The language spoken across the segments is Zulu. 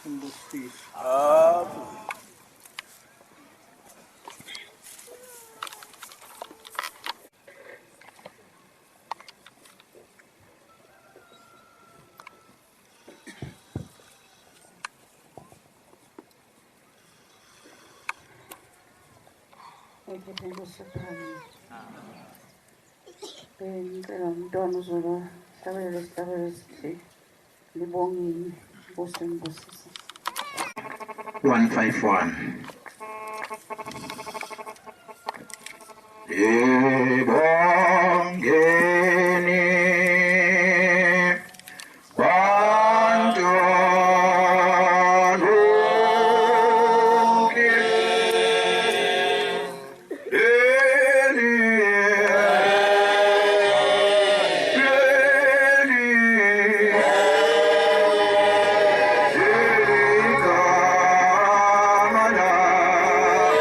Nkosi nibusise. Amen. Ngicela umntwana uzobahlabelela isihlabelo esithi libongile Nkosi ngibusise. 151. Ebongeni bantu bonke, leli igama lakhe.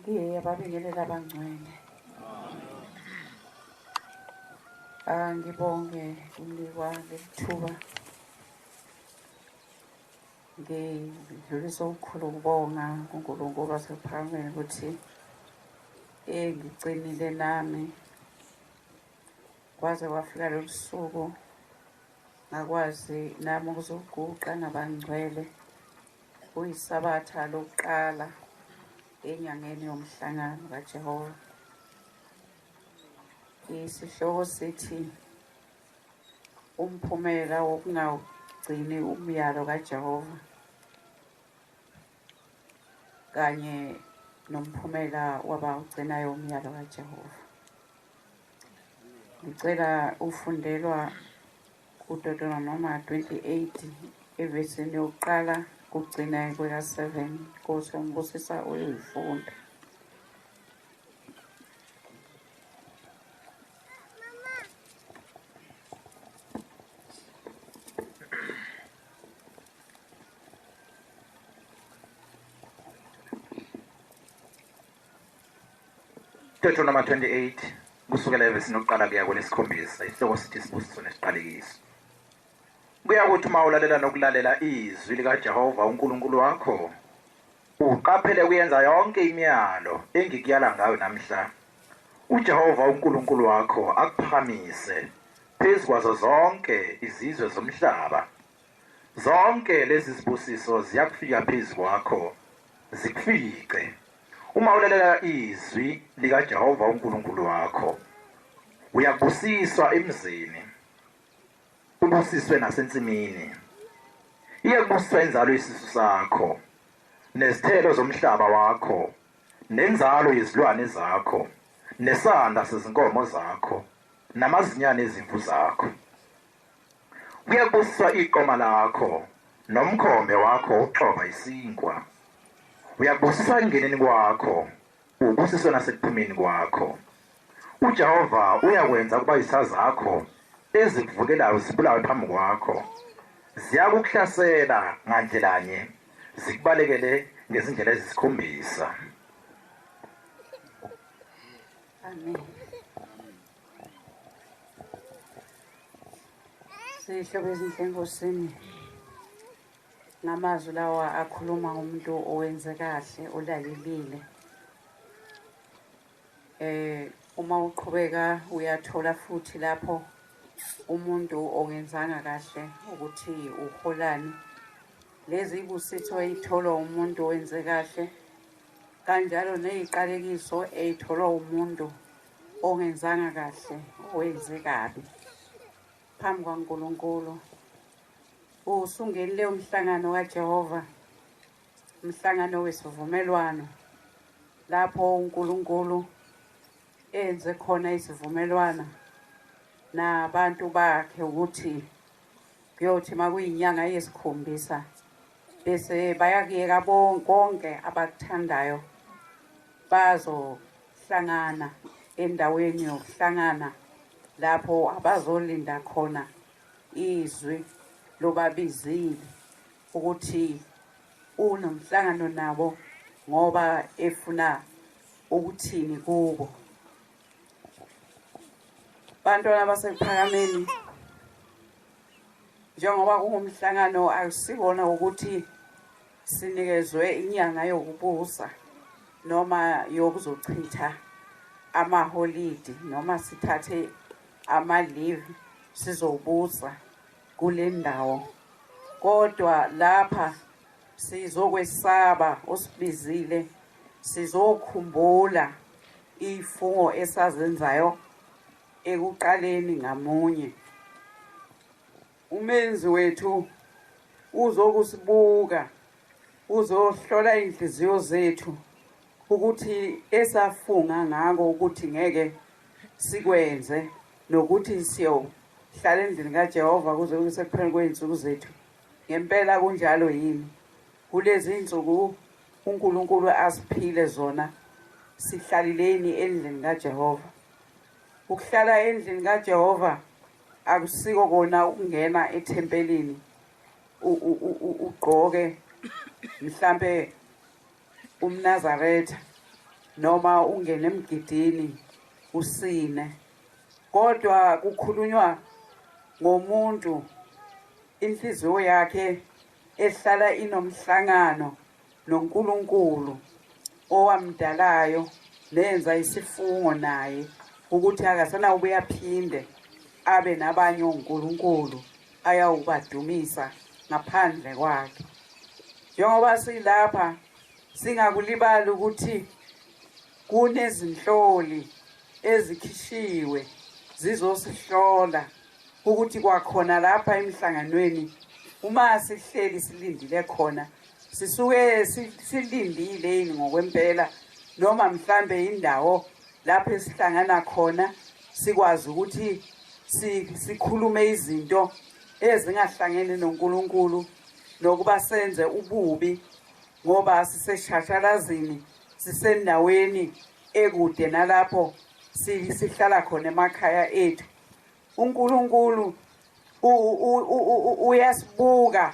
Ngiyababingelela abangcwele. Angibonge ukunikwa lelithuba. Ngidlulisa okukhulu ukubonga kuNkulunkulu wasephakameni ukuthi engigcinile nami kwaze kwafika lolu suku ngakwazi nami ukuzoguqa nabangcwele kuyisabatha lokuqala enyangeni yomhlangano kaJehova. Isihloko sithi umphumela wokungawugcini umyalo kaJehova kanye nomphumela wabawugcinayo umyalo kaJehova. Ngicela ufundelwa kuDeuteronoma 28 evesini yokuqala kugcina kweka-7. Nkosi umbusisa uyoyifunda. Deuteronomy 28 kusukela evesini lokuqala kuya kwelesikhombisa, isihloko sithi isibusiso nesiqalekiso. Kuyakuthi uma ulalela nokulalela izwi likaJehova uNkulunkulu wakho, uqaphele kuyenza yonke imiyalo engikuyala ngayo namhla, uJehova uNkulunkulu wakho akuphakamise phezu kwazo zonke izizwe zomhlaba. Zonke lezi zibusiso ziyakufika phezu kwakho, zikufice, uma ulalela izwi likaJehova uNkulunkulu wakho. Uyakubusiswa emzini, ubusiswe nasensimini. Iyakubusiswa inzalo yesisu sakho, nezithelo zomhlaba wakho, nenzalo yezilwane zakho, nesanda sezinkomo zakho, namazinyane ezimvu zakho. Kuyabusiswa iqoma lakho nomkhombe wakho uxova isinkwa. Uyabusiswa ekungeneni kwakho, ubusiswe nasekuphumeni kwakho. UJehova uyakwenza ukuba izitha zakho ezikuvukelayo zibulawe phambi kwakho. Ziyakukuhlasela ngandlelanye, zikubalekele ngezindlela ezisikhombisa. Amen. Sihlobo ezinhle enkosini, ngamazwi lawa akhuluma ngomuntu owenze kahle olalelile. Uma uqhubeka uyathola futhi lapho umuntu ongenzanga kahle ukuthi uholani. Lezi ibusitho eyitholwa umuntu owenze kahle, kanjalo neziqalekiso eyitholwa umuntu ongenzanga kahle, owenze kabi phambi kwaNkulunkulu. Usungenile umhlangano kaJehova, umhlangano wesivumelwano, lapho uNkulunkulu enze khona isivumelwano nabantu bakhe ukuthi kuyothi makuyinyanga yesikhombisa bese bayakuyeka konke abakuthandayo, bazohlangana endaweni yokuhlangana lapho abazolinda khona izwi lobabizile ukuthi unomhlangano nabo ngoba efuna ukuthini kubo. Bantwana baseKuphakameni, njengoba kungumhlangano akusikona ukuthi sinikezwe inyanga yokubusa noma yokuzochitha amaholidi noma sithathe ama-leave sizobusa kule ndawo, kodwa lapha sizokwesaba osibizile, sizokhumbula izifungo esazenzayo ekuqaleni ngamunye. Umenzi wethu uzokusibuka, uzohlola inhliziyo zethu ukuthi esafunga ngako ukuthi ngeke sikwenze nokuthi siyohlala endlini kaJehova kuze kube sekupheleni kwey'nsuku zethu. Ngempela kunjalo yini? Kulezi iy'nsuku uNkulunkulu asiphile zona sihlalileni endlini kaJehova? Ukuhlala endlini kaJehova akusiko kona ukungena ethempelini ugqoke mhlambe umNazaretha noma ungene emgidini usine, kodwa kukhulunywa ngomuntu inhliziyo yakhe ehlala inomhlangano noNkulunkulu owamdalayo nenza isifungo naye ukuthi akasanawubuye aphinde abe nabanye onkulunkulu ayawubadumisa ngaphandle kwakhe. Njengoba silapha singakulibali ukuthi kunezinhloli ezikhishiwe zizosihlola ukuthi kwakhona lapha emhlanganweni uma sihleli silindile khona sisuke silindile yini ngokwempela, noma mhlambe indawo lapho esihlangana khona sikwazi ukuthi sikhulume izinto ezingahlangene noNkulunkulu nokuba senze ububi, ngoba siseshashalazini, sisendaweni ekude nalapho sihlala khona emakhaya ethu. uNkulunkulu uyasibuka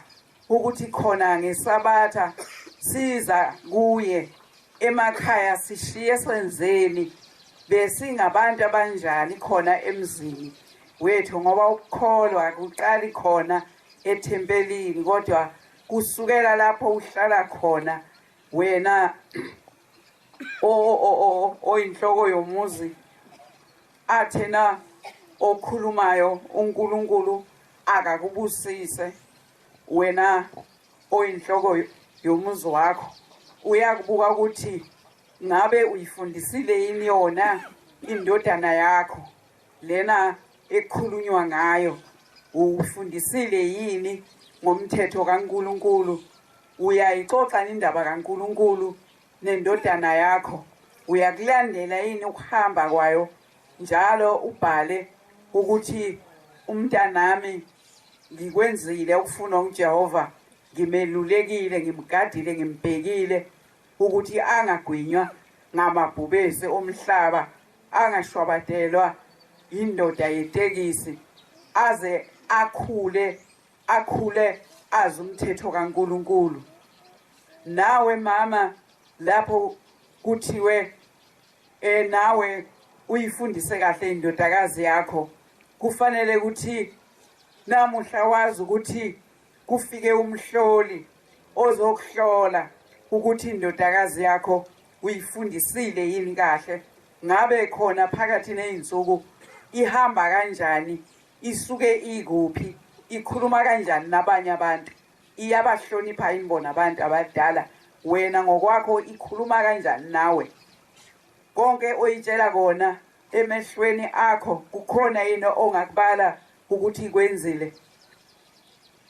ukuthi khona ngeSabatha siza kuye emakhaya sishiye senzeni, besingabantu abanjani khona emzini wethu, ngoba ukukholwa kuqali khona ethempelini, kodwa kusukela lapho uhlala khona wena oyinhloko yomuzi. Athena okhulumayo uNkulunkulu akakubusise wena oyinhloko yomuzi wakho, uyakubuka ukuthi ngabe uyifundisile yini yona indodana yakho lena ekhulunywa ngayo, ufundisile yini ngomthetho kaNkulunkulu, uyayixoxa indaba kaNkulunkulu nendodana yakho, uyakulandela yini ukuhamba kwayo njalo ubhale ukuthi umntanami ngikwenzile okufunwa uJehova, ngimelulekile, ngimgadile, ngimbhekile ukuthi angagwinywa ngamabhubesi omhlaba, angashwabadelwa indoda yetekisi, aze akhule akhule azi umthetho kaNkulunkulu. Nawe mama lapho kuthiwe nawe uyifundise kahle indodakazi yakho, kufanele ukuthi namuhla wazi ukuthi kufike umhloli ozokuhlola ukuthi indodakazi yakho uyifundisile yini kahle, ngabe khona phakathi nezinsuku ihamba kanjani, isuke ikuphi, ikhuluma kanjani nabanye abantu, iyabahlonipha yini bona abantu abadala, wena ngokwakho ikhuluma kanjani nawe, konke oyitshela kona emehlweni akho kukhona yini ongakubala ukuthi ikwenzile,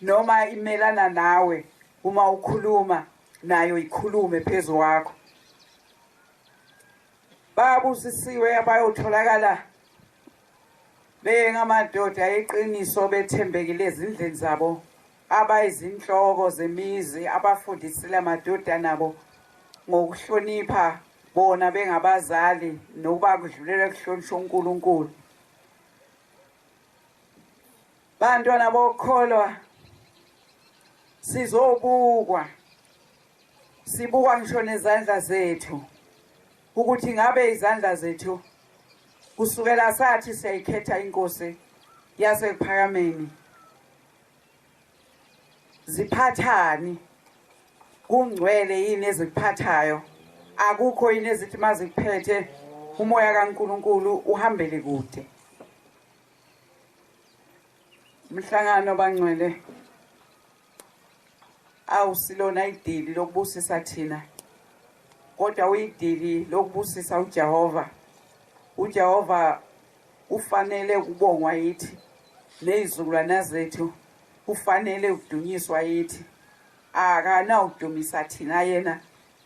noma imelana nawe uma ukhuluma nayo ikhulume phezu kwakho. Babusisiwe abayotholakala bengamadoda eqiniso, bethembekile ezindleni zabo, abayizinhloko zemizi, abafundisile amadodana abo ngokuhlonipha bona bengabazali, nokuba kudlulela kuhlonishwa uNkulunkulu. Bantwana bokholwa, sizobukwa, sibukwa ngisho nezandla zethu ukuthi ngabe izandla zethu kusukela sathi siyayikhetha inkosi yasekuphakameni ziphathani, kungcwele yini ezikuphathayo, akukho yini ezithi mazikuphethe umoya kaNkulunkulu uhambele kude. Umhlangano bangcwele awusilona idili lokubusisa thina, kodwa uyidili lokubusisa uJehova. uJehova ufanele ukubongwa yithi nezizukulwana zethu, ufanele ukudunyiswa yithi. Akanawudumisa thina yena,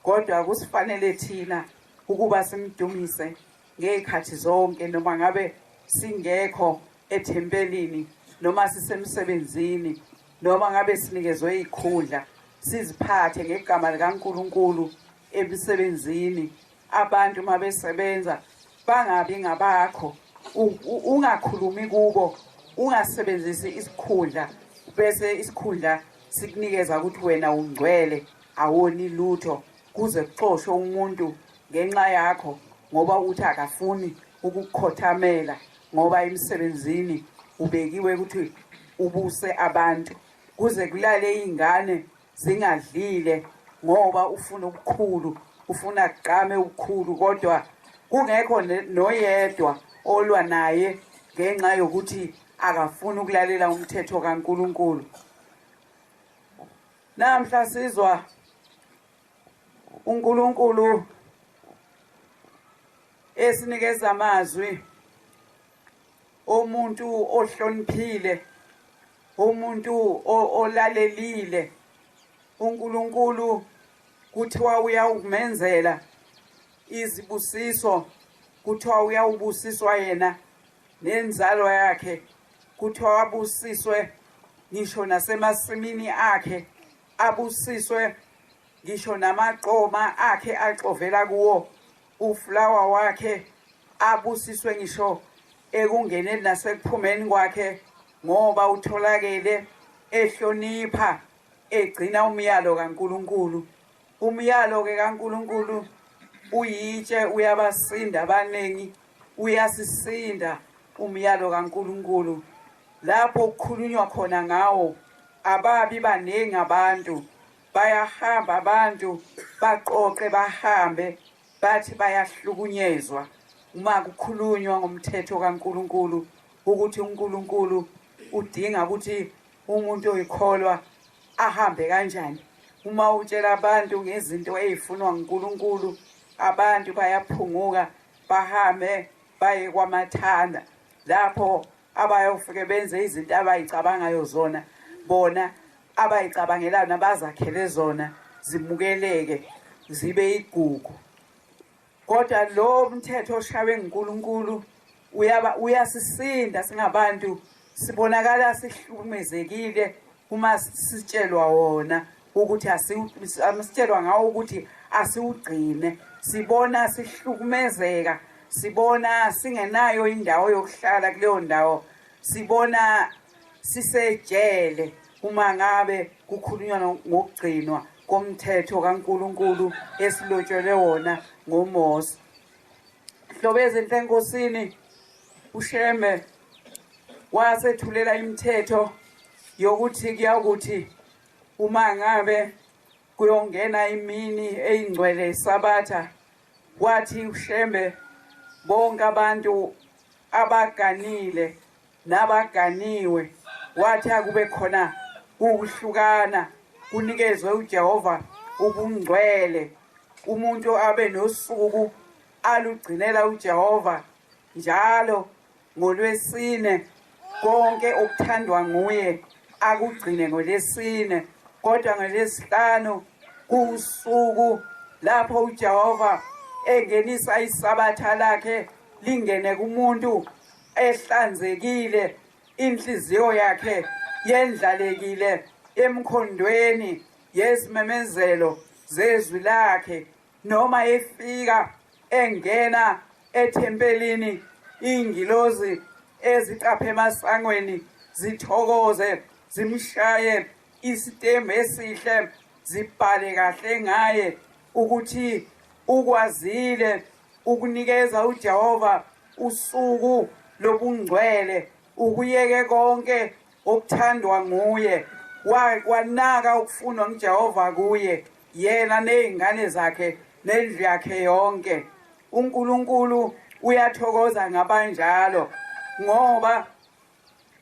kodwa kusifanele thina ukuba simdumise ngezikhathi zonke, noma ngabe singekho ethempelini, noma sisemsebenzini, noma ngabe sinikezwe ikhundla, siziphathe ngegama likaNkulunkulu emsebenzini. Abantu mabesebenza bangabi ngabakho, ungakhulumi kubo, ungasebenzisi isikhundla bese isikhundla sikunikeza ukuthi wena ungcwele, awoni lutho, kuze kuxoshwe umuntu ngenxa yakho, ngoba uthi akafuni ukukukhothamela, ngoba emsebenzini ubekiwe ukuthi ubuse abantu, kuze kulale iy'ngane zingadlile ngoba ufuna ubukhulu, ufuna kugqame ubukhulu, kodwa kungekho noyedwa olwa naye ngenxa yokuthi akafuni ukulalela umthetho kaNkulunkulu. Namhla sizwa uNkulunkulu esinikeza amazwi omuntu ohloniphile, umuntu olalelile. uNkulunkulu kuthiwa uyawumenzela izibusiso, kuthiwa uyawubusiswa yena nenzalo yakhe, kuthiwa wabusiswe ngisho nasemasimini akhe, abusiswe ngisho namaqoma akhe axovela kuwo ufulawa wakhe, abusiswe ngisho ekungeneni nasekuphumeni kwakhe, ngoba utholakele ehlonipha egcina umyalo kaNkulunkulu. Umyalo-ke kaNkulunkulu uyitshe, uyabasinda abaningi, uyasisinda umyalo kaNkulunkulu. Lapho kukhulunywa khona ngawo, ababi baningi abantu, bayahamba abantu baqoqe bahambe bathi bayahlukunyezwa uma kukhulunywa ngomthetho kaNkulunkulu, ukuthi uNkulunkulu udinga ukuthi umuntu oyikholwa ahambe kanjani. Uma utshela abantu ngezinto ezifunwa nguNkulunkulu, abantu bayaphunguka bahambe baye kwamathanda, lapho abayofike benze izinto abayicabangayo zona bona, abayicabangelayo nabazakhele zona, zimukeleke zibe igugu. Kodwa lo mthetho oshaywe nguNkulunkulu uyaba uyasisinda singabantu, sibonakala sihlukumezekile uma sitshelwa wona ukuthi asitshelwa ngawo ukuthi asiwugcine, sibona sihlukumezeka, sibona singenayo indawo yokuhlala kuleyo ndawo, sibona sisejele uma ngabe kukhulunywa ngokugcinwa komthetho kaNkulunkulu esilotshelwe wona ngoMose. Hlobo ezinhle enkosini, uShembe wasethulela imithetho yokuthi kuyakuthi uma ngabe kuyongena imini eyingcwele iSabatha, wathi uShembe bonke abantu abaganile nabaganiwe, wathi akube khona ukuhlukana, kunikezwe uJehova ubungcwele, umuntu abe nosuku alugcinela uJehova njalo ngolwesine, konke okuthandwa nguye akugcine ngolwesine, kodwa ngolwesihlanu kuwusuku lapho uJehova engenisa isabatha lakhe lingene kumuntu ehlanzekile, inhliziyo yakhe yendlalekile emkhondweni yezimemezelo zezwi lakhe. Noma efika engena ethempelini, ingilozi eziqaphe emasangweni zithokoze, zimshaye isitembu esihle, zibhale kahle ngaye ukuthi ukwazile ukunikeza uJehova usuku lobungcwele, ukuyeke konke okuthandwa nguye, wanaka ukufunwa nguJehova kuye yena nezingane zakhe nendlu yakhe yonke. uNkulunkulu uyathokoza ngabanjalo, ngoba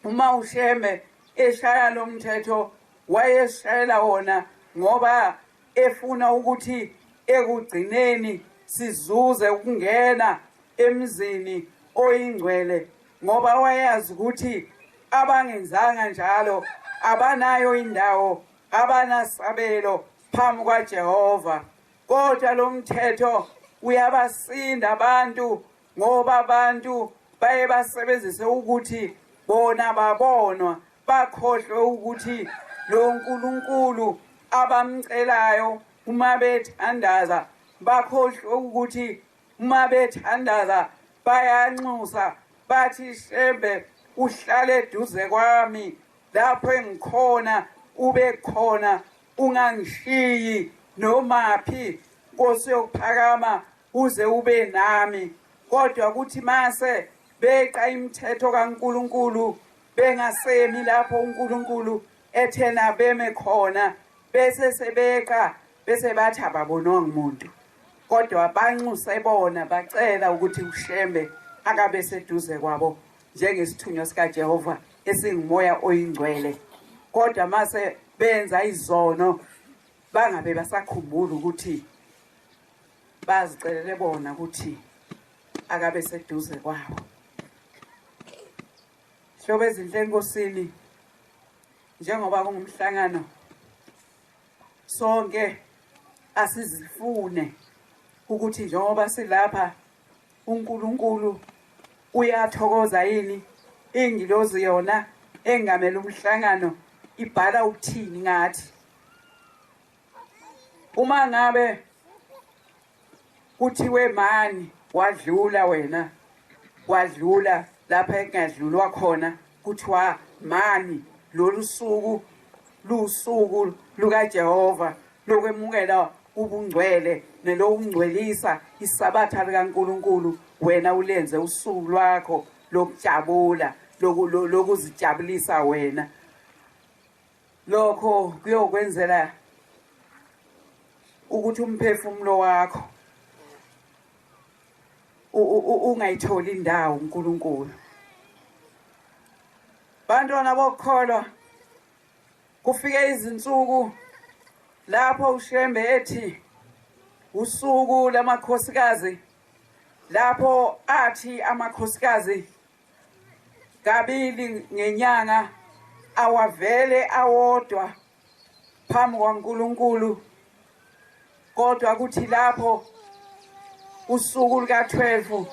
uma uShembe eshaya lo mthetho wayeshayela wona ngoba efuna ukuthi ekugcineni sizuze ukungena emzini oyingcwele, ngoba wayazi ukuthi abangenzanga njalo abanayo indawo, abanasabelo phambi kwaJehova. Kodwa lo mthetho uyabasinda abantu, ngoba abantu baye basebenzise ukuthi bona babonwa, bakhohlwe ukuthi lo Nkulunkulu abamcelayo uma bethandaza, bakhohlwe ukuthi uma bethandaza bayanxusa bathi Shembe uhlale eduze kwami lapho engikhona, ube khona, ungangishiyi nomaphi, Nkosi yokuphakama. uze ube nami. Kodwa kuthi mase beqa imithetho kaNkuluNkulu, bengasemi lapho uNkulunkulu ethena beme khona, bese sebeqa, bese bathi ababonwanga umuntu, kodwa banxuse bona, bacela ukuthi uShembe akabe seduze kwabo njengesithunywa sikaJehova esingumoya oyingcwele. Kodwa mase benza izono, bangabe basakhumbula ukuthi bazicelele bona ukuthi akabe seduze kwabo. Hlobo ezinhle enkosini, njengoba kungumhlangano, sonke asizifune ukuthi njengoba silapha uNkulunkulu uyathokoza yini, ingilozi yona engamele umhlangano ibhala ukuthini ngathi. Uma ngabe kuthiwe mani wadlula wena, wadlula lapha ekungadlulwa khona, kuthiwa mani lolu suku lusuku lukaJehova lokwemukela ubungcwele nelokungcwelisa isabatha likaNkulunkulu, wena ulenze usuku lwakho lokujabula, lokuzijabulisa wena. Lokho kuyokwenzela ukuthi umphefumulo wakho ungayitholi indawo uNkulunkulu. Bantwana bokukholwa, kufike izinsuku lapho uShembe ethi usuku lamakhosikazi, lapho athi amakhosikazi kabili ngenyanga awavele awodwa phambi kwaNkulunkulu, kodwa kuthi lapho usuku luka-12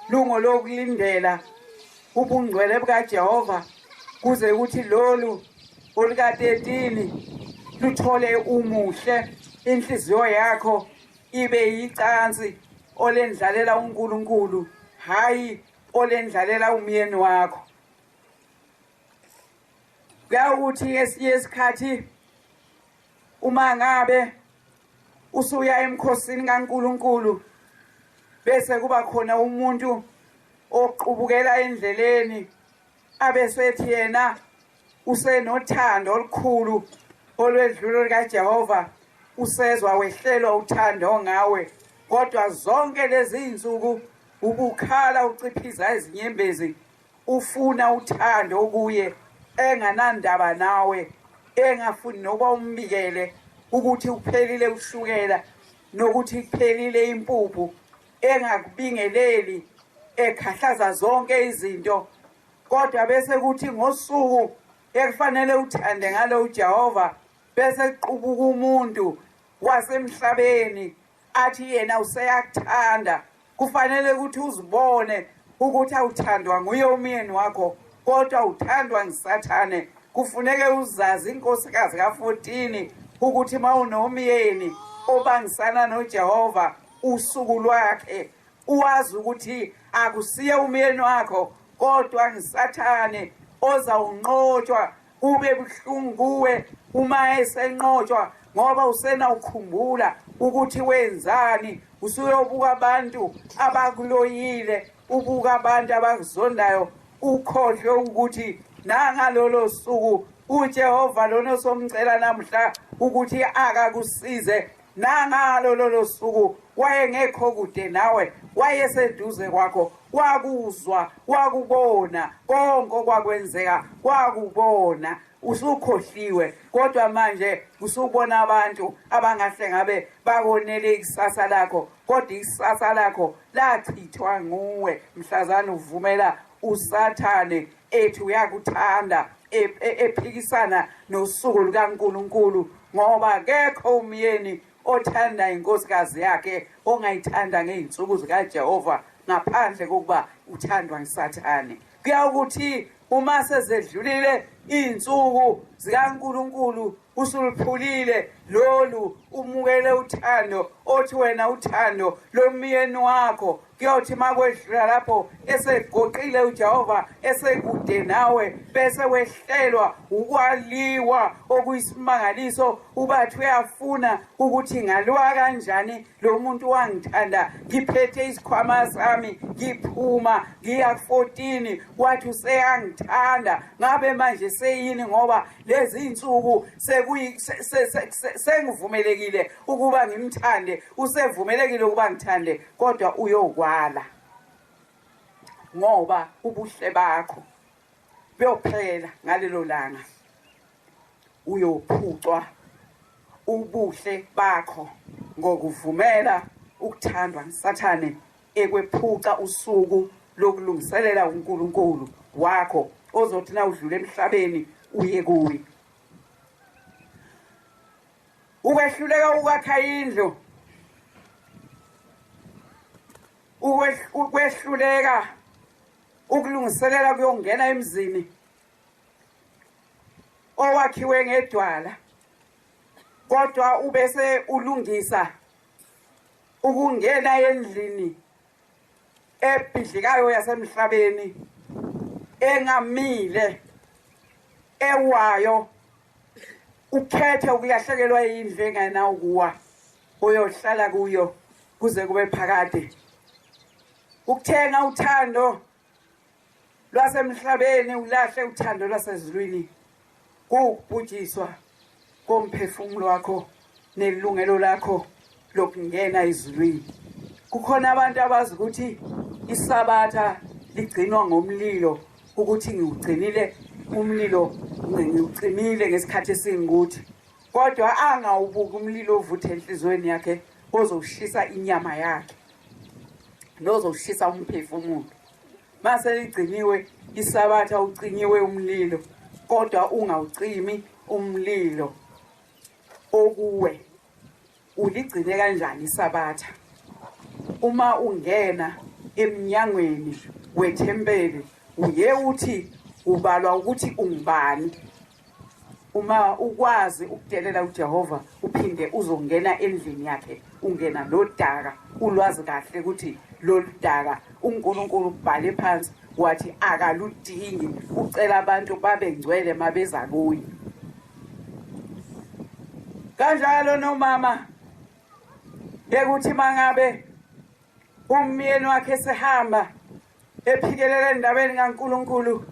lungolokulindela ubungcwele bukaJehova, kuze kuthi lolu oluka-13 luthole umuhle, inhliziyo yakho ibe yicansi olendlalela uNkulunkulu, hayi olendlalela umyeni wakho. Kuyawukuthi esinye isikhathi uma ngabe usuya emkhosini kaNkulunkulu, bese kuba khona umuntu oqubukela endleleni, abesethi yena usenothando olukhulu olwedlula likaJehova, usezwa wehlelwa uthando ngawe, kodwa zonke lezi zinsuku ubukhala uciphiza izinyembezi ufuna uthando kuye, enganandaba nawe, engafuni nokuba umbikele ukuthi uphelile ushukela nokuthi kuphelile impuphu, engakubingeleli, ekhahlaza zonke izinto. Kodwa bese kuthi ngosuku ekufanele uthande ngalo uJehova, bese kuqubuka umuntu wasemhlabeni athi yena useyakuthanda. Kufanele ukuthi uzibone ukuthi awuthandwa nguye umyeni wakho, kodwa uthandwa ngisathane. Kufuneke uzazi inkosikazi ka-14 ukuthi mawunomyeni obangisana noJehova usuku lwakhe, uwazi ukuthi akusiye umyeni wakho, kodwa ngisathane ozawunqotshwa. Kube buhlungu kuwe uma esenqotshwa, ngoba usenawukhumbula ukuthi wenzani. Usuyobuka abantu abakuloyile, ubuka abantu abakuzondayo, ukhohlwe ukuthi nangalolo suku uJehova lona osomcela namhla ukuthi akakusize, nangalo lolo suku wayengekho kude nawe, wayeseduze kwakho, wakuzwa, wakubona konke okwakwenzeka, wakubona. Usukhohliwe, kodwa manje usubona abantu abangahle ngabe bakonele ikusasa lakho, kodwa ikusasa lakho lachithwa nguwe mhlazana uvumela uSathane ethi uyakuthanda, ephikisana nosuku lukaNkulunkulu, ngoba akekho umyeni othanda inkosikazi yakhe ongayithanda ngey'nsuku zikaJehova ngaphandle kokuba uthandwa ngisathane. Kuyawukuthi uma sezedlulile iy'nsuku zikaNkulunkulu, usuliphulile Lolu umukele uthando othi wena uthando lomyeni wakho, kuyothi makwedlula lapho esegoqile uJehova esekude nawe, bese wehlelwa ukwaliwa okuyisimangaliso. Ubathi uyafuna ukuthi ngaliwa kanjani lo muntu wangithanda, ngiphethe isikhwama sami ngiphuma ngiya ku-14, wathi useyangithanda, ngabe manje seyini? Ngoba lezi insuku sengivumelekile ukuba ngimthande, usevumelekile ukuba ngithande, kodwa uyokwala ngoba ubuhle bakho buyophela ngalelo langa. Uyophucwa ubuhle bakho ngokuvumela ukuthandwa nguSathane ekwephuca usuku lokulungiselela uNkulunkulu wakho ozothi na udlula emhlabeni uye kuye. Ukwehluleka ukwakha indlu, ukwehluleka ukulungiselela kuyongena emzini owakhiwe ngedwala, kodwa ubese ulungisa ukungena endlini ebhidlikayo yasemhlabeni engamile ewayo, ukhethe ukulahlekelwa indlu engenawukuwa uyohlala kuyo kuze kube phakade. Ukuthenga uthando lwasemhlabeni ulahle uthando lwasezulwini kuwukubhujiswa komphefumulo wakho nelungelo lakho lokungena ezulwini. Kukhona abantu abazi ukuthi isabatha ligcinwa ngomlilo, ukuthi ngiwugcinile umlilo, ngiwucimile ngesikhathi esingukuthi, kodwa angawubuki umlilo ovutha enhliziyweni yakhe ozowushisa inyama yakhe nozowushisa umphefumulo. Mase ligciniwe isabatha, ucinyiwe umlilo, kodwa ungawucimi umlilo okuwe. Uligcine kanjani isabatha? Uma ungena emnyangweni wethempeli uye uthi ubalwa ukuthi ungubani? Uma ukwazi ukudelela uJehova uphinde uzongena endlini yakhe, ungena nodaka, ulwazi kahle ukuthi lolu daka uNkulunkulu ubhale phansi wathi akaludingi, ucela abantu babe ngcwele mabeza kuye. Kanjalo nomama bekuthi mangabe umyeni wakhe sehamba ephikelela endabeni kaNkulunkulu,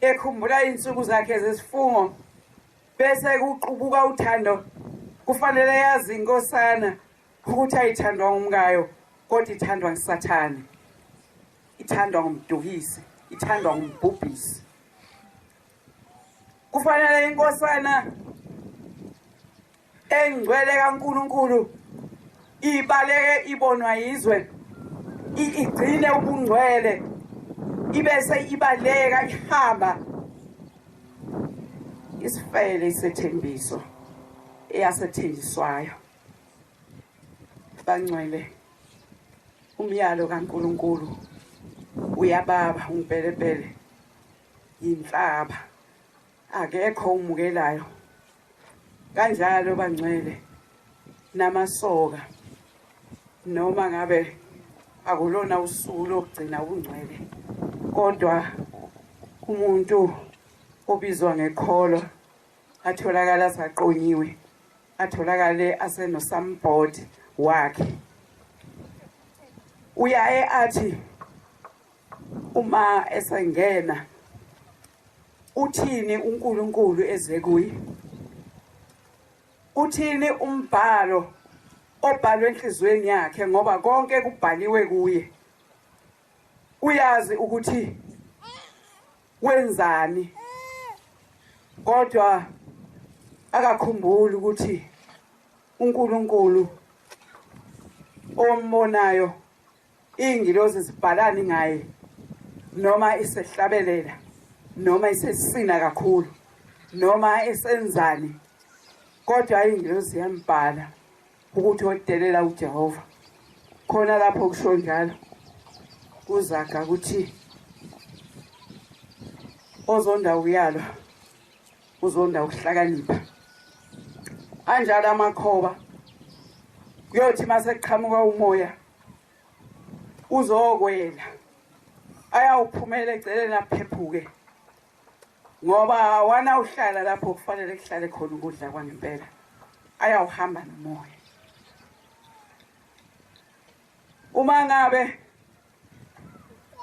ekhumbula insuku zakhe zesifungo, bese kuqubuka uthando. Kufanele yazi inkosana ukuthi ayithandwa ngumkayo, kodwa ithandwa nguSathane, ithandwa ngumdukisi, ithandwa ngumbhubhisi. Kufanele inkosana engcwele kaNkulunkulu ibaleke ibonwa yizwe, igcine ubungcwele, ibese ibaleka ihamba isifele isethembiso eyasethenjiswayo. Bangcwele, umyalo kaNkulunkulu uyababa umpelepele yinhlaba, akekho umukelayo. Kanjalo bangcwele namasoka, noma ngabe akulona usuku lokugcina ubungcwele, kodwa umuntu obizwa ngekholo atholakala asaqonyiwe, atholakale asenosambhodi wakhe, uyaye athi uma esengena uthini uNkulunkulu eze kuye? Uthini umbhalo obhalwe enhliziyweni yakhe? Ngoba konke kubhaliwe kuye. Uyazi ukuthi wenzani, kodwa akakhumbuli ukuthi uNkulunkulu ombonayo iy'ngilozi zibhalani ngaye, noma isehlabelela, noma isesina kakhulu, noma esenzani, kodwa iy'ngilozi ziyambhala ukuthi odelela uJehova. Khona lapho kusho njalo kuzaga ukuthi ozonda ukuyalwa uzonda ukuhlakanipha. Anjalo amakhoba, kuyothi mase kuqhamuka umoya uzokwela, ayawuphumela eceleni aphephuke, ngoba wana uhlala lapho kufanele kuhlale khona ukudla kwangempela, ayawuhamba nomoya. Uma ngabe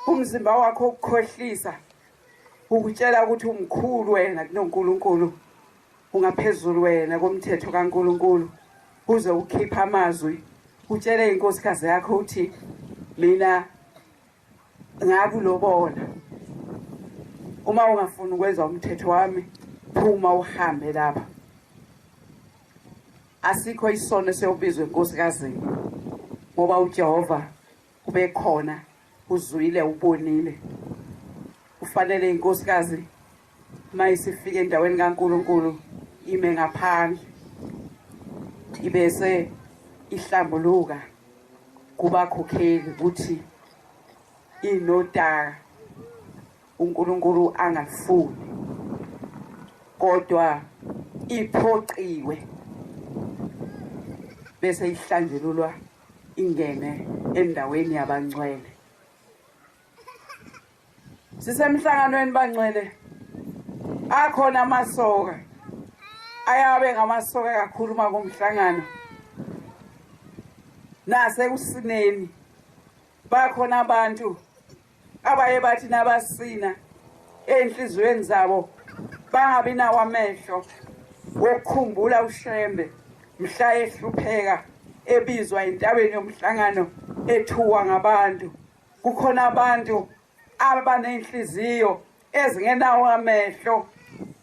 umzimba wakho ukukhohlisa, ukutshela ukuthi umkhulu wena kunoNkulunkulu, ungaphezulu wena komthetho kaNkulunkulu, uze ukhiphe amazwi utshele inkosikazi yakho uthi mina ngakulobola, uma ungafuni ukwenza umthetho wami phuma uhambe lapha. Asikho isono esiyobizwa enkosikazini, ngoba uJehova ubekhona, uzwile, ubonile. Kufanele inkosikazi uma isifika endaweni kaNkulunkulu ime ngaphandle, ibese ihlambuluka kubakhokheli ukuthi inodaka uNkulunkulu angalifuni, kodwa iphoqiwe bese ihlanjululwa ingene endaweni yabangcwele. Sisemhlanganweni bangcwele, akhona amasoka ayabe ngamasoka kakhulu uma kumhlangano, nasekusineni bakhona abantu abaye bathi nabasina enhliziyweni zabo bangabi nawo amehlo wokukhumbula uShembe mhla ehlupheka ebizwa entabeni yomhlangano ethuwa ngabantu. Kukhona abantu abanenhliziyo ezingenawo amehlo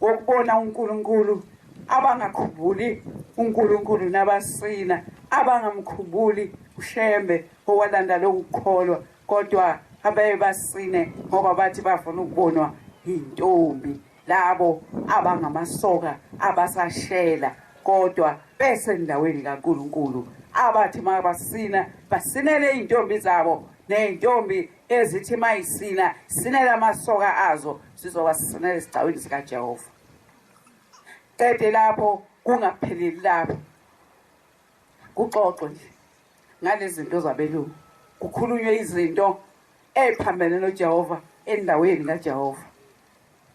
wokubona uNkulunkulu, abangakhumbuli uNkulunkulu nabasina, abangamkhumbuli uShembe owalanda lokukholwa, kodwa abaye basine ngoba bathi bafuna ukubonwa intombi. Labo abangamasoka abasashela kodwa besendaweni kaNkulunkulu, abathi mabasina basinele izintombi zabo, nezintombi ezithi mayisina sinele amasoka azo, sizoba sisinele esigcawini sikaJehova. Qede lapho, kungapheleli lapho, kuxoxwe nje ngalezi zinto zabelungu, kukhulunywe izinto eziphambene noJehova endaweni kaJehova.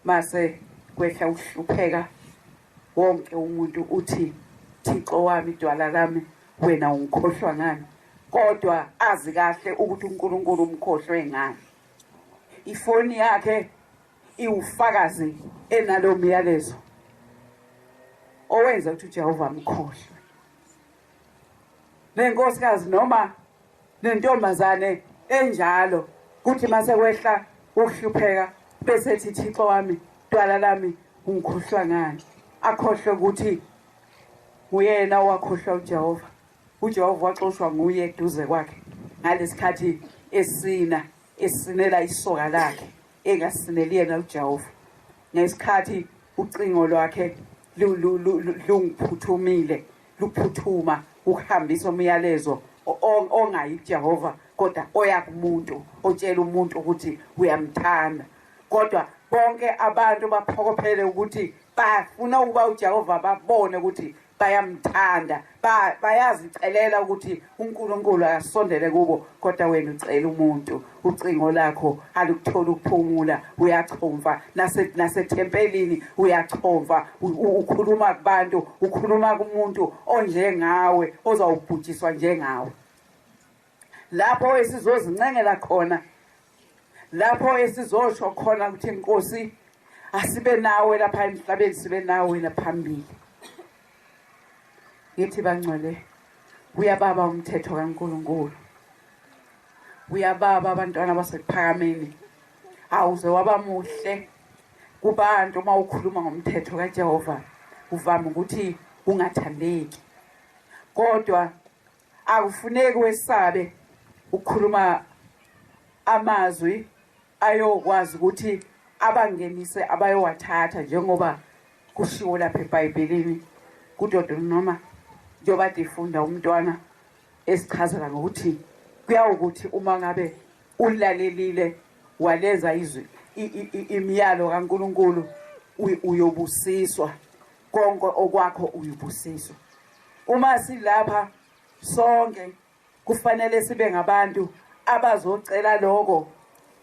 Mase kwehla ukuhlupheka, wonke umuntu uthi Thixo wami, idwala lami, wena ungikhohlwa ngani? Kodwa azi kahle ukuthi uNkulunkulu umkhohlwe ngani. Ifoni yakhe iwufakazi enalo myalezo owenza ukuthi uJehova amkhohlwe. Nenkosikazi noma nentombazane enjalo kuthi mase kwehla ukuhlupheka bese ethi Thixo wami, dwala lami, ungikhohlwa ngani? Akhohlwe ukuthi nguyena owakhohlwa uJehova. uJehova waxoshwa nguye eduze kwakhe ngalesikhathi esina esinela isoka lakhe, engasineli yena uJehova. Ngesikhathi ucingo lwakhe lungiphuthumile, luphuthuma ukuhambisa umyalezo ongayi kuJehova kodwa oya kumuntu, otshela umuntu ukuthi uyamthanda. Kodwa bonke abantu baphokophele ukuthi bafuna ukuba uJehova babone ukuthi bayamthanda, bayazicelela ukuthi uNkulunkulu akasondele kubo, kodwa wena ucela umuntu, ucingo lakho alukuthola ukuphumula, uyachomfa nasethempelini uyachomfa, ukhuluma kubantu, ukhuluma kumuntu onjengawe ozawubhujiswa njengawe. Lapho esizozincengela khona, lapho esizosho khona ukuthi Nkosi asibe nawe lapha emhlabeni, sibe nawe naphambili. Ngithi bangcwele, uyababa umthetho kaNkulunkulu, uyababa abantwana basekuphakameni. Awuze waba muhle kubantu uma ukhuluma ngomthetho kaJehova, uvama ukuthi ungathandeki, kodwa akufuneki wesabe ukukhuluma amazwi ayokwazi ukuthi abangenise abayowathatha, njengoba kushiwo lapha eBhayibhelini kudodo noma njengoba ifunda umntwana esichazela ngokuthi kuyawukuthi uma ngabe ulalelile walenza izwi imiyalo kaNkulunkulu uyobusiswa, konke okwakho uyobusiswa. Uma silapha sonke kufanele sibe ngabantu abazocela lokho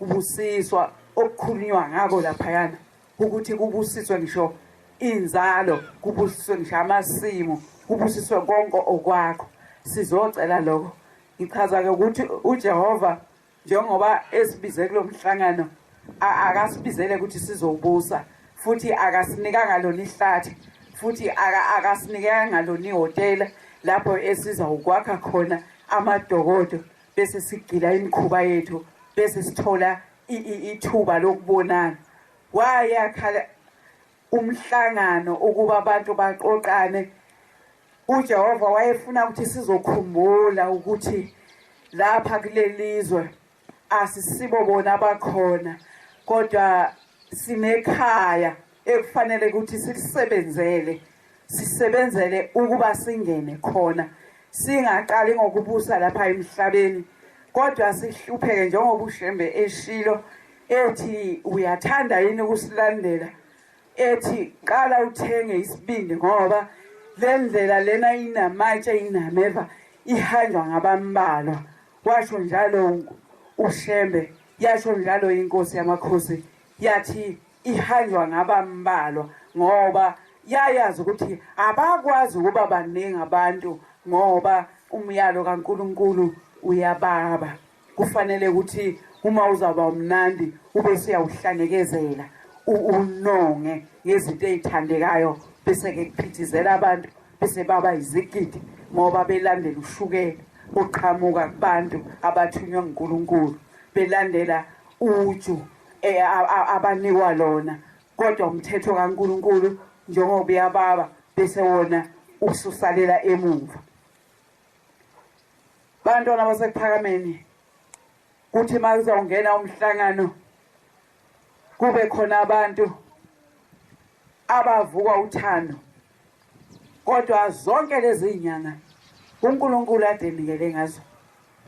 ubusiswa okukhulunywa ngako laphayana, ukuthi kubusiswe ngisho inzalo, kubusiswe ngisho amasimu, kubusiswe konke okwakho. Sizocela lokho. Ngichaza-ke ukuthi uJehova njengoba esibize kulo mhlangano akasibizele ukuthi sizobusa, futhi akasinikanga lona ihlathi, futhi akasinikanga lona ihhotela lapho esizawukwakha khona amadokodo bese sigila imikhuba yethu bese sithola ithuba lokubonana. Wayakhala umhlangano ukuba abantu baqoqane. uJehova wayefuna ukuthi sizokhumbula ukuthi lapha kulelizwe asisibo bona abakhona, kodwa sinekhaya ekufanele ukuthi silisebenzele, sisebenzele ukuba singene khona, singaqali ngokubusa lapha emhlabeni, kodwa sihlupheke njengoba uShembe eshilo ethi uyathanda yini ukusilandela, ethi qala uthenge isibindi ngoba le ndlela lena inamatshe inameva ihanjwa ngabambalwa. Washo njalo uShembe, yasho njalo inkosi yamakhosi, yathi ihanjwa ngabambalwa ngoba yayazi ukuthi abakwazi ukuba baningi abantu ngoba umyalo kaNkulunkulu uyababa. Kufanele ukuthi uma uzawuba umnandi ube usuyawuhlanekezela unonge ngezinto ey'thandekayo, bese-ke kuphithizela abantu bese baba izigidi ngoba belandela ushukela oqhamuka kubantu abathunywa nguNkulunkulu, belandela uju abanikwa lona, kodwa umthetho kaNkulunkulu njengoba uyababa bese wona ususalela emuva. Bantwana baseKuphakameni, kuthi uma kuzawungena umhlangano kube khona abantu abavukwa uthando, kodwa zonke lezi nyanga uNkulunkulu ade enikele ngazo,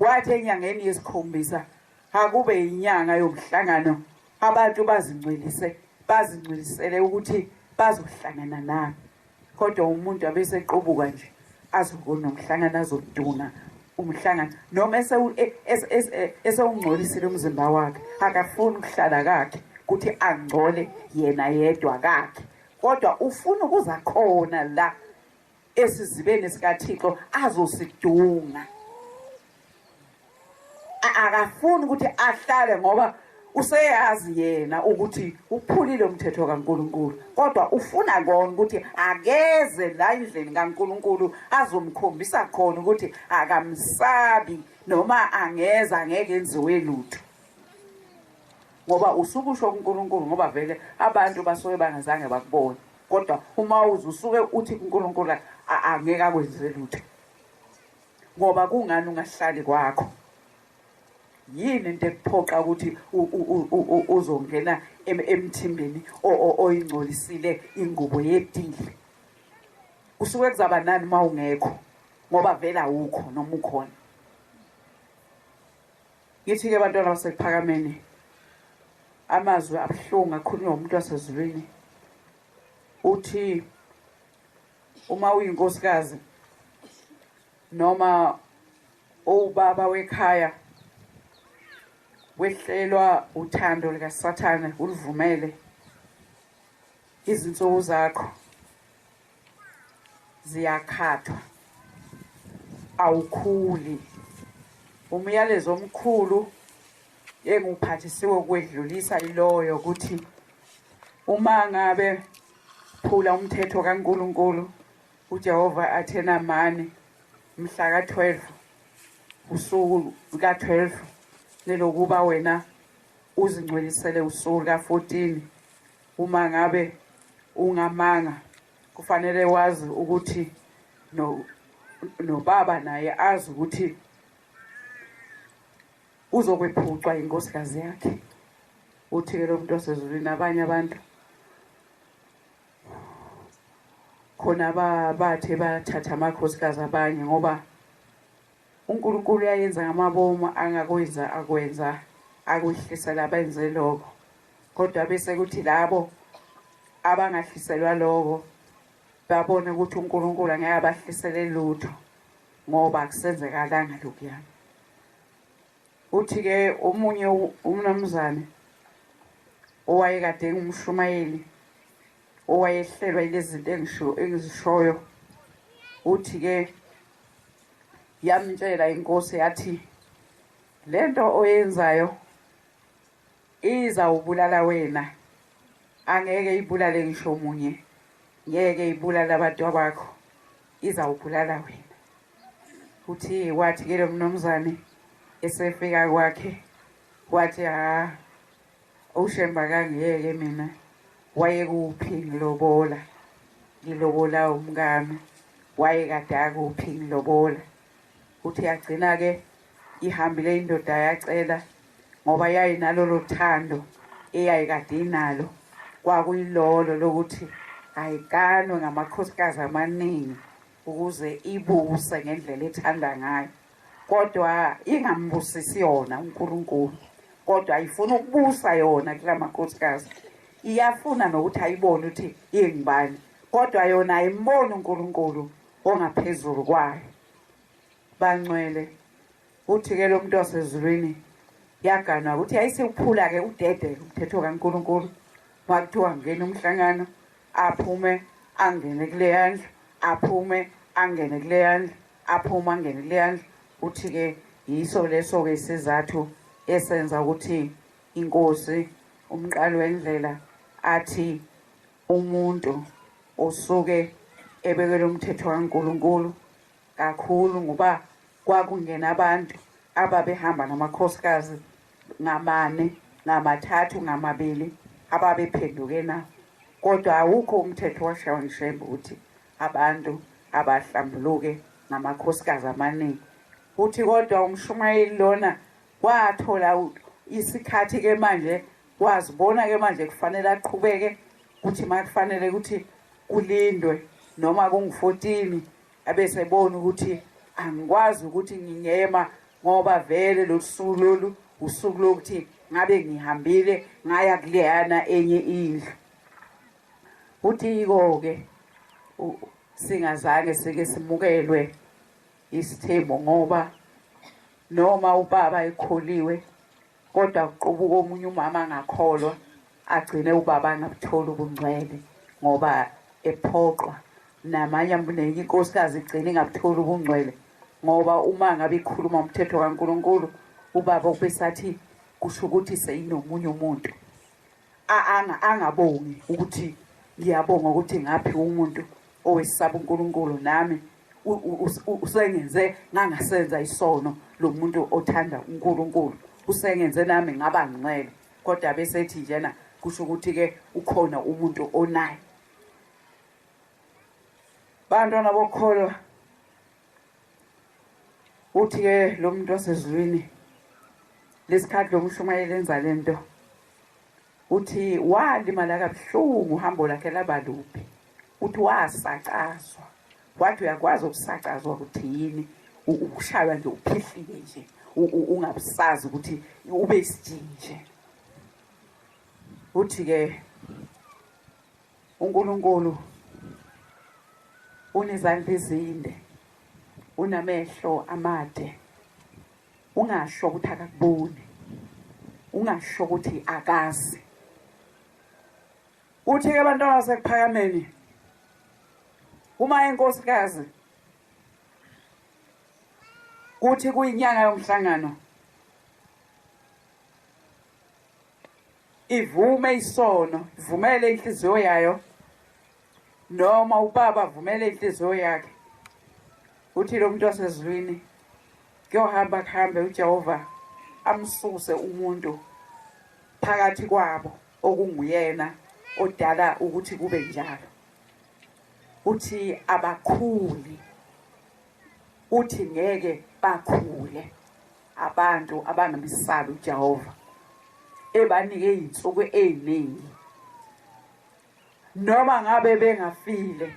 wathi enyangeni yesikhombisa akube inyanga yomhlangano, abantu bazingcwelise, bazingcwelisele ukuthi bazohlangana nami. Kodwa umuntu abesequbuka nje azokunomhlangano, azoduna umhlangano, noma esewungcolisile umzimba wakhe, akafuni ukuhlala kakhe ukuthi angcole yena yedwa kakhe, kodwa ufuna ukuza khona la esizibeni sikaThixo azosidunga. Akafuni ukuthi ahlale ngoba useyazi yena ukuthi uphulile umthetho kaNkulunkulu, kodwa ufuna kona ukuthi akeze la endlini kaNkulunkulu azomkhombisa khona ukuthi akamsabi, noma angeza angeke enziwe lutho, ngoba usukusho kuNkulunkulu, ngoba vele abantu basuke bangazange bakubone, kodwa uma uze usuke uthi kuNkulunkulu angeke akwenze lutho, ngoba kungani ungahlali kwakho? Yini into ekuphoqa ukuthi uzongena emthimbeni oyingcolisile ingubo yedili? Kusuke kuzaba nani uma ungekho, ngoba vele awukho noma ukhona. Ngithi-ke bantwana baseKuphakameni, amazwi abuhlungu akhulunywa umuntu wasezulwini, uthi uma uyinkosikazi noma ubaba wekhaya wehlelwa uthando likaSathane, ulivumele, izinsuku zakho ziyakhathwa, awukhuli. Umyalezo omkhulu enguphathisiwe ukwedlulisa iloyo ukuthi uma ngabe phula umthetho kaNkulunkulu uJehova athena mani mhla ka-12, usuku luka-12 nelokuba wena uzingcwelisele usuku luka-14, uma ngabe ungamanga kufanele wazi ukuthi nobaba naye azi ukuthi uzokwephucwa inkosikazi yakhe. Uthi-ke lo muntu wasezulwini abanye abantu khona bathe bathatha amakhosikazi abanye, ngoba uNkulunkulu uyayenza ngamabomu angakwenza akwenza akuhlisela abenze lokho, kodwa bese kuthi labo abangahliselwa lokho Babone ukuthi uNkulunkulu angeke abahlisele lutho ngoba akusenzekalanga lokuyana. Uthi-ke omunye umnumzane owayekade engumshumayeli owayehlelwa yilezi zinto engisho engizishoyo, uthi-ke yamtshela inkosi yathi lento oyenzayo izawubulala wena, angeke ibulale ngisho omunye, ngeke ibulale abantu abakho, izawubulala wena. Uthi wathi ke lo mnumzane esefika kwakhe wathi ha uShemba kangiyeke mina, wayekuphi ngilobola, ngilobola umkami, wayekade akuphi ngilobola. Uthi yagcina ke ihambile indoda yacela ngoba yayinalolo thando eyayikade inalo, kwakuyilolo lokuthi ayikanwe ngamakhosikazi amaningi ukuze ibuse ngendlela ethanda ngayo, kodwa ingambusisi yona uNkulunkulu, kodwa ayifuna ukubusa yona kula makhosikazi. Iyafuna nokuthi ayibone ukuthi ingubani, kodwa yona ayimboni uNkulunkulu ongaphezulu kwayo. Bangcwele, uthi ke lo muntu wasezulwini yaganwa ukuthi yayisiwuphula ke udede umthetho kaNkulunkulu. Makuthiwa ngena umhlangano, aphume angene kuleya ndlu, aphume angene kuleya ndlu, aphume angene kuleya ndlu. Uthi ke yiso leso ke isizathu esenza ukuthi inkosi umqali wendlela athi umuntu osuke ebekele umthetho kaNkulunkulu kakhulu, ngoba kwakungena abantu ababehamba namakhosikazi ngamane, ngamathathu, ngamabili ababephenduke na, kodwa awukho umthetho washawa ngeShembe ukuthi abantu abahlambuluke ngamakhosikazi amaningi. Uthi kodwa umshumayeli lona wathola isikhathi ke manje, wazibona ke manje kufanele aqhubeke, kuthi makufanele ukuthi kulindwe noma kungu-14 abese ebona ukuthi angikwazi ukuthi ngingema ngoba vele lo suku lolu usuku lokuthi ngabe ngihambile ngaya kuleyana enye indlu. Uthi yiko-ke singazange sike simukelwe isithembu, ngoba noma ubaba ekholiwe kodwa kuqubuka omunye umama angakholwa, agcine ubaba angabutholi ubungcwele ngoba ephoqwa. Namanye nenye inkosikazi igcine ingabutholi ubungcwele ngoba uma ngabe ikhuluma umthetho kaNkulunkulu ubaba ubesathi kusho ukuthi seyinomunye umuntu. Angabongi ukuthi ngiyabonga ukuthi ngaphi umuntu owesaba uNkulunkulu, nami usengenze ngangasenza isono lo muntu othanda uNkulunkulu, usengenze nami ngaba ngcwele. Kodwa besethi njena kusho ukuthi ke ukhona umuntu onaye. Bantwana bokholwa, uthi ke lo muntu wasezulwini lesikhathi lo mshumayeli enza lento, uthi walimala kabuhlungu, uhambo lakhe laba lubi. Uthi wasacazwa, wathi uyakwazi ukusacazwa ukuthi yini, ukushaywa nje uphihlike nje, ungabusazi ukuthi ube isijinje. Uthi ke uNkulunkulu unezandla ezinde, unamehlo amade, ungasho ukuthi akakuboni, ungasho ukuthi akazi. Uthi ke abantwana baseKuphakameni, uma inkosikazi kuthi kuyinyanga yomhlangano ivume isono, ivumele inhliziyo yayo, noma ubaba avumele inhliziyo yakhe. Uthi lo muntu wasezulwini kuyohamba kuhambe uJehova amsuse umuntu phakathi kwabo okunguyena odala ukuthi kube njalo. Uthi abakhuli, uthi ngeke bakhule abantu abangamesabi uJehova, ebanike izinsuku eziningi noma ngabe bengafile,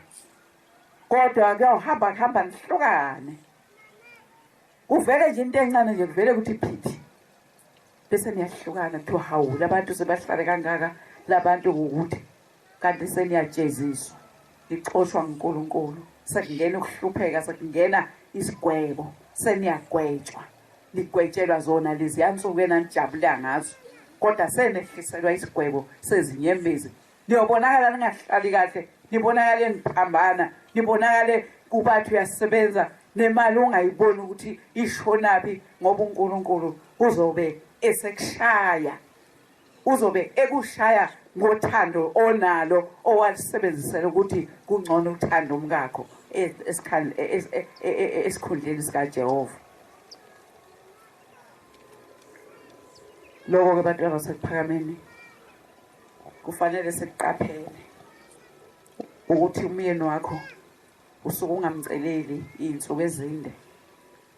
kodwa kuyohamba kuhamba nihlukane. Kuvele nje into encane nje, kuvele ukuthi phithi, bese niyahlukana. Kuthiwa hawu, labantu sebahlale kangaka labantu ukuthi kanti seniyajeziswa. Lixoshwa nguNkulunkulu. Sekungena ukuhlupheka, sekungena isigwebo, seniyagwetshwa. Ligwetshelwa zona leziya nsuku enanijabula ngazo, kodwa senehliselwa isigwebo sezinyembezi. Niyobonakala ningahlali kahle, nibonakale niphambana, nibonakale kubathi uyasebenza nemali ungayiboni ukuthi ishonaphi, ngoba uNkulunkulu uzobe esekushaya, uzobe ekushaya ngothando onalo owalisebenzisela ukuthi kungcono uthando umkakho esikhundleni sikaJehova. Lokho-ke bantwana basekuphakameni kufanele sikuqaphele ukuthi umyeni wakho usuke ungamceleli iy'nsuku ezinde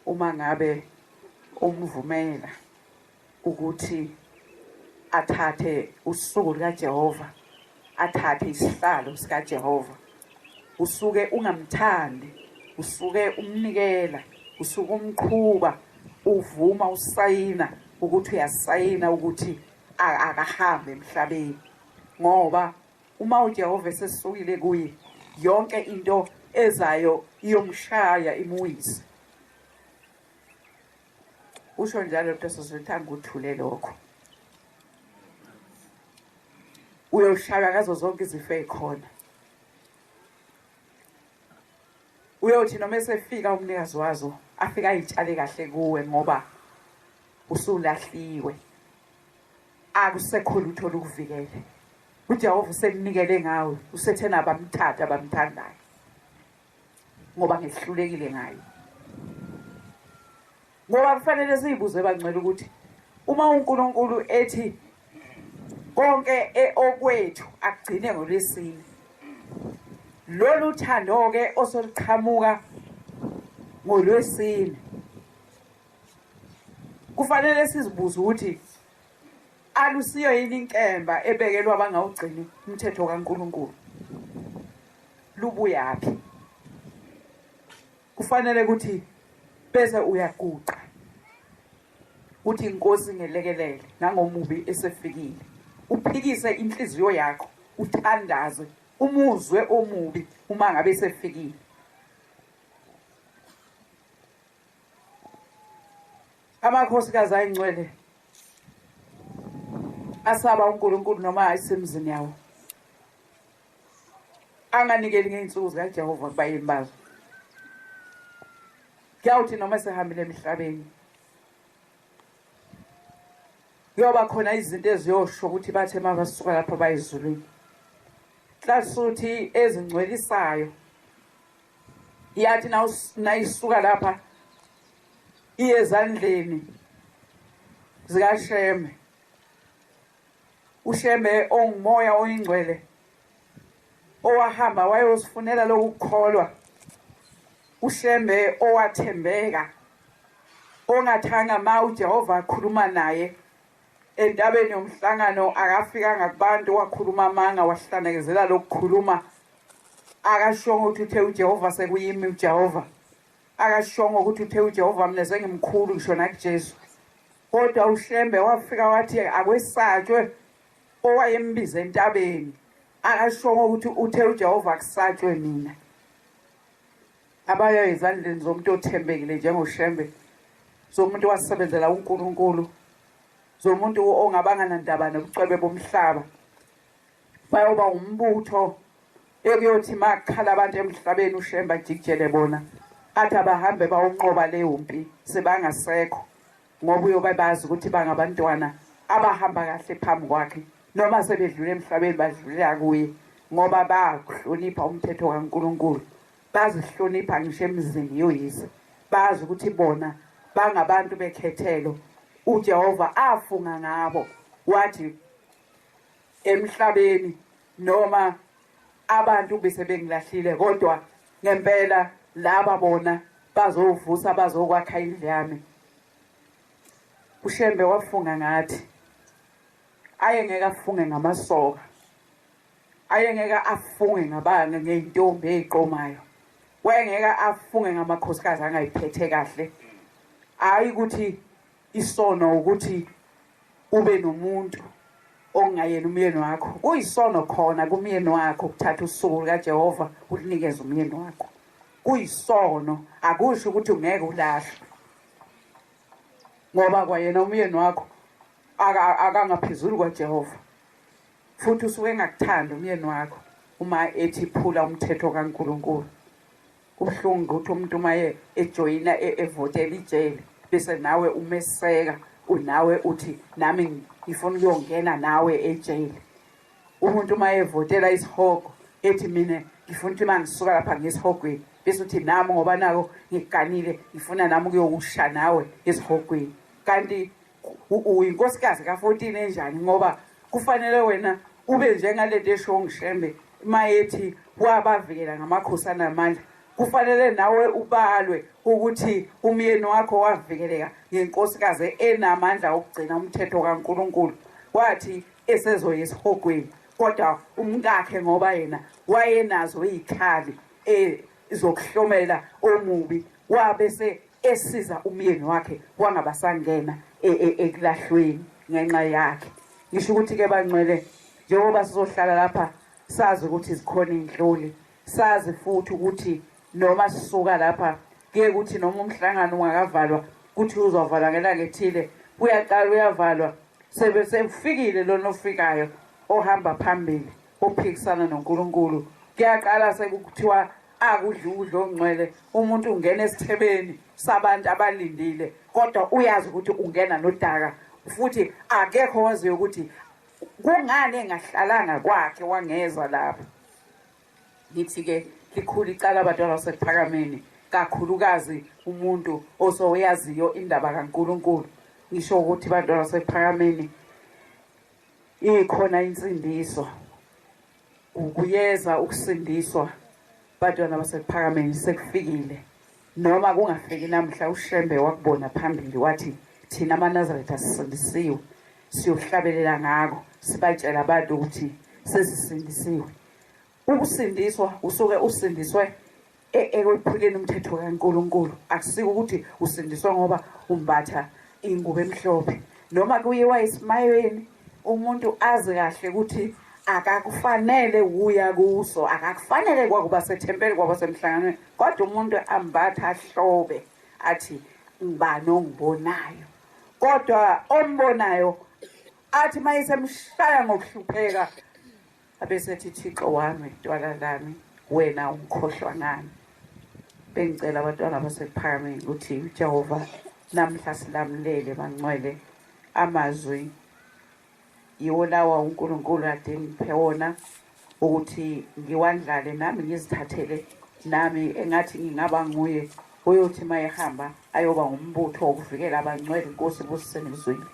uma ngabe umvumela ukuthi athathe usuku lukaJehova, athathe isihlalo sikaJehova. Usuke ungamthandi, usuke umnikela, usuke umqhuba, uvuma usayina ukuthi uyasayina ukuthi akahambe emhlabeni, ngoba uma uJehova esesukile kuye yonke into ezayo iyomshaya imuwise. Usho njalo Ntosozothi anguthule lokho. Uyoshaywa ngazo zonke izifo ezikhona. Uyothi noma esefika umnikazi wazo afike ayitshale kahle kuwe ngoba usulahliwe. Akusekho lutho olukuvikele. UJehova usekunikele ngawe, usethena abamthatha abamthandayo. Ngoba ngehlulekile ngaye. Ngoba kufanele siyibuze bangcwele ukuthi uma uNkulunkulu ethi konke okwethu akugcine ngolwesine, lolu thando-ke osoluqhamuka ngolwesine, kufanele sizibuze ukuthi alusiyo yini inkemba ebekelwa abangawugcini umthetho kaNkulunkulu? Lubuyaphi? Kufanele ukuthi bese uyaguqa uthi inkosi ngelekelele nangomubi esefikile, uphikise inhliziyo yakho, uthandaze, umuzwe omubi uma ngabe esefikile. Amakhosikazi ayingcwele asaba uNkulunkulu noma ayisemzini yawo, anganikeli ngey'nsuku zikaJehova kubayeni bazo. Kuyawuthi noma esehambile emhlabeni kuyoba khona izinto eziyosho ukuthi bathe uma basuka lapho bayezulwini, klasuthi ezingcwelisayo iyathi nayisuka lapha iye ezandleni zikaSheme. uShembe ongumoya oyingcwele owahamba wayosifunela lokukholwa, uShembe owathembeka, ongathanga ma uJehova akhuluma naye entabeni yomhlangano, akafikanga kubantu wakhuluma amanga, wahlanekezela lokukhuluma, akashongo ukuthi uthe uJehova sekuyimi uJehova, akashongo ukuthi uthe uJehova mina sengimkhulu ngisho nakuJesu. Kodwa uShembe wafika wathi akwesatshwe owayembiza entabeni, akashongo ukuthi uthe uJehova akusatshwe mina. Abaya ezandleni zomuntu othembekile njengoShembe, zomuntu owasebenzela uNkulunkulu, zomuntu ongabanga nandaba nobucwebe bomhlaba, bayoba umbutho ekuyothi makukhala abantu emhlabeni uShembe ajikijele bona, athi abahambe bawunqoba leyo mpi sebangasekho, ngoba uyobe bazi ukuthi bangabantwana abahamba kahle phambi kwakhe, noma sebedlule emhlabeni badlulela kuye, ngoba bayakuhlonipha umthetho kaNkulunkulu, bazihlonipha ngisho emzini yoyise, bazi ukuthi bona bangabantu bekhethelo uJehova afunga ngabo wathi emhlabeni noma abantu bese bengilahlile, kodwa ngempela laba bona bazovusa, bazokwakha indlu yami. uShembe wafunga ngathi ayengeke afunge ngamasoka, ayengeke afunge ngabanga ngeyintombi eziqomayo, wayengeke afunge ngamakhosikazi angayiphethe kahle. Hayi ukuthi isono ukuthi ube nomuntu Okungayena umyeni wakho. Kuyisono khona kumyeni wakho ukuthatha usuku lukaJehova ulinikeze umyeni wakho. Kuyisono, akusho ukuthi ungeke ulahlwe. Ngoba kwayena umyeni wakho akangaphezulu kwaJehova. Futhi usuke engakuthandi umyeni wakho uma ethi phula umthetho kaNkulunkulu. Kubuhlungu ukuthi umuntu uma ejoyina evotela ijele bese nawe umeseka unawe uthi nami ngifuna ukuyongena nawe ejele. Umuntu uma evotela isihogo ethi mina ngifuna ukuthi uma ngisuka lapha ngisihogweni bese uthi nami ngoba nako ngikuganile ngifuna nami ukuyokusha nawe esihogweni. Kanti uyinkosikazi ka-14 enjani ngoba kufanele wena ube njengalento eshiwo nguShembe mayethi wabavikela ngamakhosi anamandla. Kufanele nawe ubalwe ukuthi umyeni wakho wavikeleka ngenkosikazi enamandla okugcina umthetho kaNkulunkulu. Wathi esezoya esihogweni kodwa umkakhe ngoba yena wayenazo izikhali zokuhlomela omubi wabe se esiza umyeni wakhe wangabasangena ekulahlweni ngenxa yakhe. Ngisho ukuthi ke bangcwele, njengoba sizohlala lapha sazi ukuthi zikhona iy'nhloli, sazi futhi ukuthi noma sisuka lapha kuye kuthi noma umhlangano ungakavalwa kuthi uzovalwa ngelanga ethile, uyaqala uyavalwa sebe sekufikile lona ofikayo ohamba phambili ophikisana noNkulunkulu. Kuyaqala sekuthiwa akudla ukudla okungcwele, umuntu ungena esithebeni sabantu abalindile kodwa uyazi ukuthi ungena nodaka, futhi akekho waziyo ukuthi kungani engahlalanga kwakhe wangeza lapha. Ngithi ke likhulu icala abantwana baseKuphakameni, kakhulukazi umuntu osoyaziyo indaba kaNkulunkulu. Ngisho ukuthi bantwana baseKuphakameni ikhona insindiso, kuyeza ukusindiswa bantwana baseKuphakameni, sekufikile. Noma kungafiki namhla, uShembe wakubona phambili wathi thina amaNazaretha sisindisiwe, siyohlabelela ngako sibatshela abantu ukuthi sesisindisiwe. Ukusindiswa usuke usindiswe ekwephuleni umthetho kaNkulunkulu, akusiko ukuthi usindiswa ngoba umbatha ingubo emhlophe noma kuyiwa esimayweni. Umuntu azi kahle ukuthi akakufanele ukuya kuso, akakufanele kwakuba sethempeli kwaba semhlanganweni, kodwa umuntu ambatha ahlobe athi ngibani ongibonayo, kodwa ombonayo athi mayesemshaya ngokuhlupheka abesethi Thixo wami, dwala lami, wena ungikhohlwa ngani. Bengicela abantwana baseKuphakameni ukuthi uJehova namhla silamulele bangcwele. Amazwi yiwo lawa uNkulunkulu ade ngiphe wona ukuthi ngiwandlale nami ngizithathele nami engathi ngingaba nguye uyothi mayehamba ayoba ngumbutho wokuvikela abangcwele. Inkosi ibusise nizwile.